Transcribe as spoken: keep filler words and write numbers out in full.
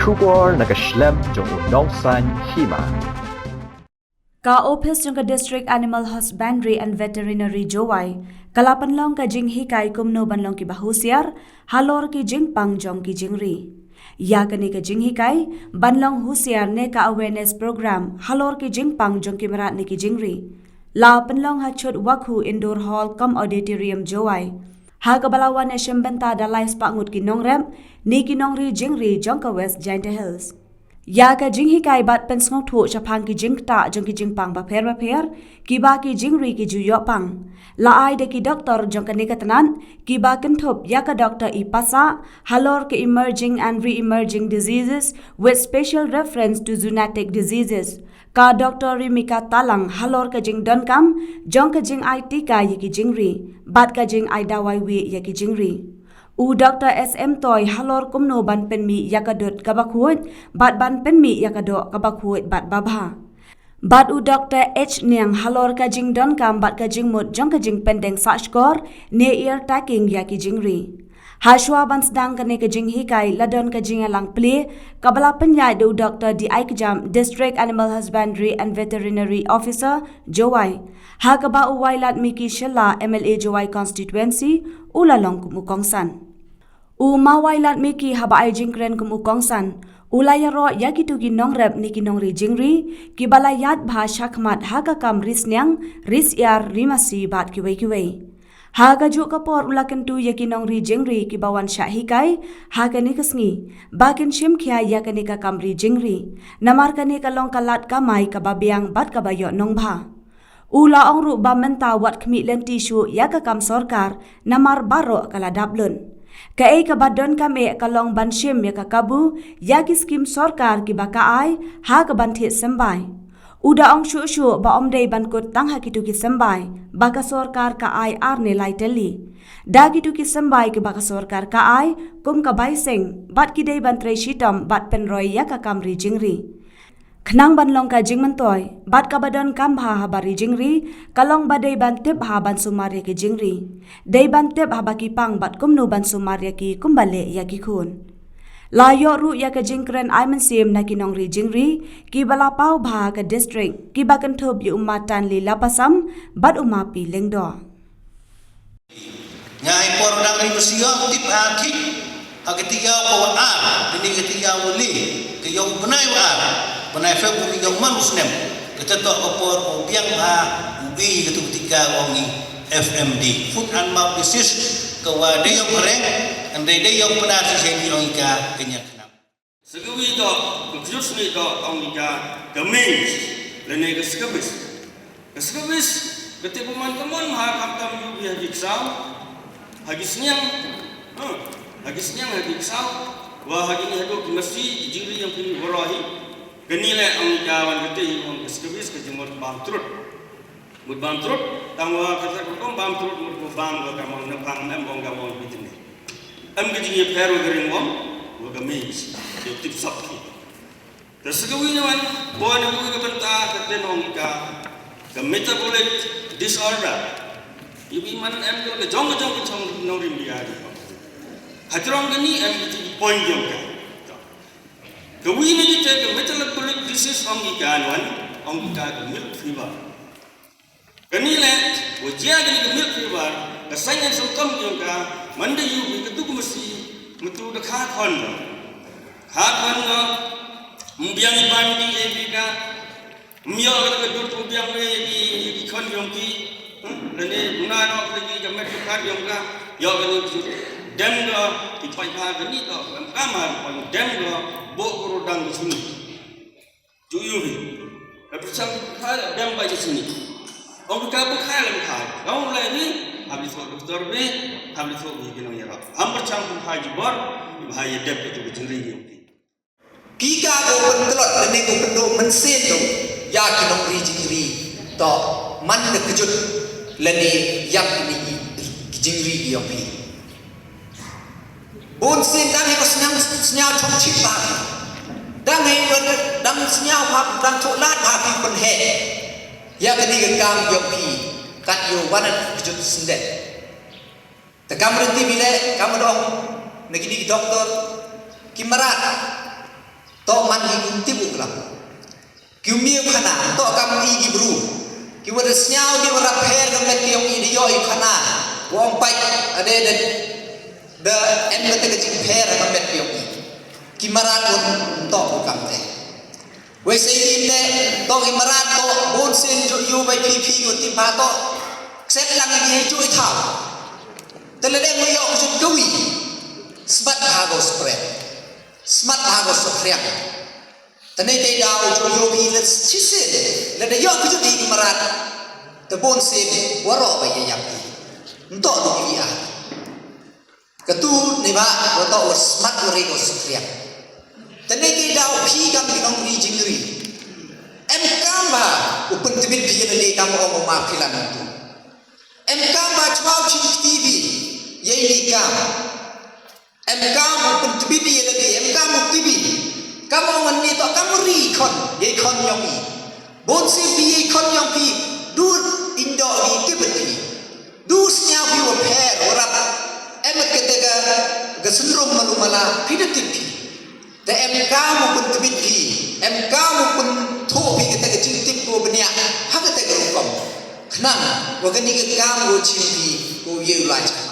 Khubor na ka shlem jong u nongsan hima. Ka ophis jong ka District Animal Husbandry and Veterinary Jowai ka la pynlong ka jinghikai kumno ban long kiba husiar halor ki jingpang jong ki jingri. Ïa kane ka jinghikai ban long husiar ne ka awareness program halor ki jingpang jong ki mrad ne ki jingri, la pynlong ha Chut Wakhu Indoor Hall cum Auditorium, Jowai, ha kaba la wan ïashim bynta da lai spah ngut ki nongrep ne ki nongri jingri jong ka West Jaintia Hills. Ïa ka jinghikai bad pynsngewthuh shaphang ki jingktah jong ki jingpang bapher bapher kiba ki jingri ki ju ïoh pang, la ai da ki doktor jong kane ka tnat kiba kynthup ïa ka Doktor I Passah halor ka Emerging and Re-emerging Diseases with special reference to zoonotic diseases, ka Doktor Rimika Talang halor ka jingdonkam jong ka jingai tika ïa ki jingri bad ka jingai dawai wieh ïa ki jingri, u Doktor S M Toi halor kumno ban pynmih ïa ka dud kaba khuid bad ban pynmih ïa ka doh kaba khuid bad babha, bad u Doktor H Niang halor ka jingdonkam bad ka jingmut jong ka jingpyndeng sahshkor ne ear tagging ïa ki jingri. Hashwa ban sdang kane ka jinghikai la don ka jingïalang plie kaba la pynïaid da u Doktor D I Kjam, District Animal Husbandry and Veterinary Officer, Jowai, ha kaba u Wailadmiki Shylla, M L A Jowai Constituency, u la long kum u kongsan. U Ma Wailadmiki haba ai jingkren kum u kongsan, u la ïaroh ïa kito ki nongrep ne ki nongri jingri kiba la ïaid bha shakhmat ha ka kam ri sniang, ri syiar, ri masi bad kiwei kiwei. Ha kajuh ka por u la kyntu ïa ki nongri jingri kiba wan shah hikai ha kane ka sngi ba kin shim khia ïa kane ka kam ri jingri, namar kane ka long ka lad kamai kaba biang bad kaba ïoh nongbha. U la ong ruh ba mynta wat khmih lynti shuh ïa ka kam sorkar namar baroh ka la dap lut. Kaei kaba donkam eh ka long ban shim ïa ka kabu ïa ki skim sorkar kiba ka ai ha ka ban thied symbai. U da ong shuh shuh ba ym dei ban kut tang ha kito ki symbai ba ka sorkar ka ai ar ne lai tylli. Da kito ki symbai kiba ka sorkar ka ai kum ka bai seng bad ki dei ban trei shitom bad pynroi ïa ka kam ri jingri. Khnang ban long ka jingmyntoi bad kaba donkam bha haba ri jingri ka long ba dei ban tip bha ban sumar ïa ki jingri. Dei ban tip haba ki pang bad kumno ban sumar ïa ki kumba leh ïa ki khun. La ïoh ruh ïa ka jingkren ai mynsiem na ki nongri jingri kiba la paw bha ha ka district kiba kynthup ïa u Ma Tanli Lapasam bad u Ma Pi Lyngdoh. Nga ai por dang ri masiah tip ha ki ha ka tiaw ka wa ar, dini ka tiaw wa li, ka yong bnai wa ar, bnai February yong man u snem, ka ta tok ka por u biang ha u bi ka tu tika wa ngi F M D, Foot and Mouth Disease, ka wa dei yong reng, and dei dei yong pnar si sen yong ka kenya kenam. Sagawi to, ka kjut sni to, ong ika, ka maize, lane ka scabies. Ka scabies, ka te pynman ka mon ha kam tam yu bi ha ki ksaw, ha ki sniang, ha, ha ki sniang ha ki ksaw, wa ha ki ni ha ki masi, ki jingri yang pini warahi. Kani le ong ika wan ka te hi ong ka scabies, ka jingmut bam trut. Mut bam trut, tang wa ka sa ka kom bam trut, mut ko bam wa ka mong na pang, em bong ka mong bitni. Em ka jingïapher wa ka ringworm wa ka maize, ïa tip sap ki. Te sagawi ne wan, bo ne wi ka bynta ka te nong ka, ka metabolic disorder. Ïa wi man em ka jong ka jong ka jong nong rim bia di. Hajrong ka ni em ka jingpon jong ka. Ka wi ne ka te ka metabolic disease ong ka ne wan, ong ka ka milk fever. Kani le, wa jia kani ka milk fever, ka sign and symptom yong ka, man da yu bi ka tu ka masi, matu da kha khon no. Kha khon no, mbiang i ban di e bi ka, myo ka ka dur tu mbiang me ki, ki khon yong ki, hmm? Lane, muna no ka ki ka met ka khat yong ka, yo kani tu, dem ka, ki pai pha kani to, kam kamar, dem ka, bo ka ru dang ka suni. Ju yu hi. Ka pyrchang pyrkhat dang ba ji sini. Ong ka pyrkhat lam kha. Ong lai hi. Habli thok doktor bi. Habli thok bi ki nong yarap. Ham pyrchang pyrkhat ji bor. Ba ha ya dep ka tu ka jingri hi ong ki. Ki ka ko pyntlot lane ko pynduh mynsiem tu. Ya ki nongri jingri. To man da kjut lane yak kini ki jingri hi ong ki. Bun sien dang hei ba sñiaw, sñiaw chong chit bha phi. Dang hei ba dang sñiaw bha, dang chok lad bha phi pynheh. Ïa kani ka kam ïong phi, kat ïoh wanat kjut sendek. Te kam rynti bile, kam dong, na kini ki doktor, ki mrad. Ki kum tip u klam. Ki u mih u khana, to kam i ki bru. Ki wa da sñiaw di wa rap pher ka met ki yong i da yoh i khana. Wa ong pait, ade da, da em ka te ka jingpher ka met ki yong i. Ki mrad wa to u kam te. Wei se i le, to ki mrad to, bun sien ju yu bai phi phi yu ti pa to. Kset lang i he ju i thaw. Te le de mo yoh ju kawi. Smat ha go spread. Smat ha go sokriang. Tane te daw ju yu phi le chise, le de yoh ju di mrad. Te bun sien, waro bai yap. Nto du ki a. Katu ne ba, wa to wa smat wa re wa sukriang. Tane te daw phi kam ki nongri jingri. Em kam ba, u pyntbit phi lade kam ong ma phi lan tu. Em kam ba chwa u chim T V, ye ni kam. Em kam u pyntbit ye lade, em kam u T V. Kam ong ni to kam u ri khon, ye khon yong i. Bun si phi ye khon yong phi, dur indo i kibit phi. Du sñiaw phi wa pher, wa rap. Em kate ka, ka syndrome malu mala, phi da tip phi. Te em kam u pyntbit phi, em kam u pynthuh phi kate ka jingtip ko bniah, ha kate ka rukom. Khnang, wa kani ka kam ko chim phi, ko ye u lai cha.